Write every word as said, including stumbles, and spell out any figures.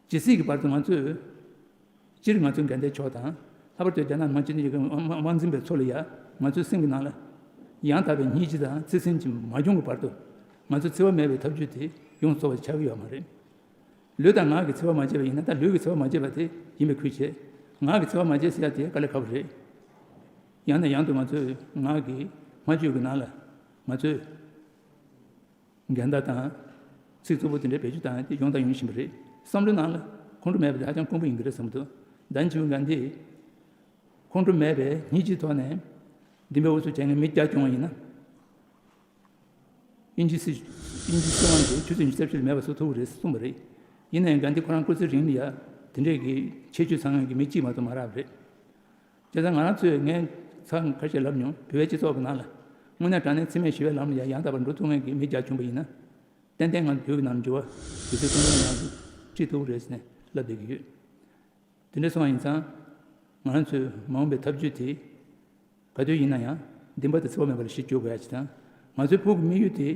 ཇི་སྲིད་ཀྱི་བར་དུ་ང་ཚོས། སྤྱིར་ང་ཚོའི་འགལ་ཟླའི་ཕྱོགས་དང་། ལྷག་པར་དུ་རྒྱ་ནག་དམངས་སྤྱི་མཐུན་ཚོགས་པའི་དམག་དམག་འཛིན་པའི་ཚོ་ལ་ཡ། ང་ཚོའི་སེམས་ཀྱི་ནང་ལ་ཡང་དག་པའི་སྙིང་རྗེ་དང་བརྩེ་སེམས་ཀྱིས་མ་སྐྱོང་གི་བར་དུ། ང་ཚོ་འཚེ་བ་མེད་པའི་ཐབས་ཇུས་དེ་ཡོངས་རྫོགས་པ་ཆགས་ཀྱི་ཡོད་མ་རེད། ལུས་དང་ངག་གིས་འཚེ་བ་མ་བྱས་པ་ཡིན་ན། ད་ལུས་ཀྱིས་འཚེ་བ་མ་བྱས་པ་དེ་ཡིན་པའི་ཁུལ་བྱས། ངག་གིས་འཚེ་བ་མ་བྱས་ཟེར་ཡ་དེ་དཀའ་ལས་ཁག་པོ་རེད། ཡང་ནས་ཡང་དུ་ང་ཚོས་ངག་གི་སྨྲ་བརྗོད་ཀྱི་ནང་ལ་ང་ཚོས་འགལ་ཟླ་དང་། ཚིག་རྩུབ་པོ་དེ་འདྲའི་བེད་སྤྱོད་བཏང་ཡ་དེ་ཡོང་དང་ཡོང་བཞིན་པ་རེད། བསམ་བློའི་ནང་ལ་ཁོང་ཁྲོ་མེད་པ་དེ་ཧ་ཅང་དཀོན་པོ་ཡིན་གྱི་རེད་བསམ་གྱི་འདུག་ད་ནི་ཇིའུ་གྷན་དྷི་ཁོང་ཁྲོ་མེད་པའི་སྙིང་རྗེའི་ཐོག་ནས་འདི་འདྲའི་འུ་ཚོ་བྱས་ངན་མི་རྒྱག་བྱུང་བ་ཡིན་ན། དབྱིན་ཇི་སྲིད། དབྱིན་ཇི་སྲིད་དབང་དེ་ཆུ་ཚོད་ཉི་ཤུ་རྩ་བཞི་ལ་མེད་པ་བཟོ་ཐུབ་ཀྱི་རེད་གསུངས་པ་རེད། ཡིན་ནའང་གྷན་དྷི་ཁོ་རང་སྐུ་ཚེ་རིང་ལ་ཡ་དེ་འདྲའི་གི་ཁྱད་ཆོས་ཚང་མཁན་གྱི་མི་གཅིག་མ་གཏོགས་མ་རག་པ་རེད། བྱས་ཙང་ང་རང་ཚོས་ངས་ཚར་ཁ་ཤས་ལབ་མྱོང་། བོད་པའི་སྤྱི་ཚོགས་ཀྱི་ནང་ལ་དངོས་གནས་དྲང་གནས་འཚེ་མེད་ཞི་བའི་ལམ་ལ་ཡ་ཡང་དག་པར་འགྲོ་ཐུབ་མཁན་གྱི་མི་རྒྱག་བྱུང་པ་ཡིན་ན། ཏན་ཏན་ང་ཚོ་བོད་ཀྱི་ནང་འགྱུར་བ་དུས་ཚོད་ཐུང་ཐུང་ནང་དུ་ཁྲིད་ཐུབ་ཀྱི་རེད་ཟེར་ནས་ལབ་བསྡད་ཀྱི་ཡོད། དེ་འདྲ་སོང་བ་ཡིན་ཙང་། ང་རང་ཚོའི་མ་འོངས་པའི་ཐབས་ཇུས་དེ་ག་དུས་ཡིན་ན་ཡང་བདེན་པ་དང་འཚེ་བ་མེད་པ་ལ་གཞི་བཅོལ་དགོས་ཡ་ཅིག་དང་། ང་ཚོའི་ཕུགས་ཀྱི་དམིགས་ཡུལ་དེ།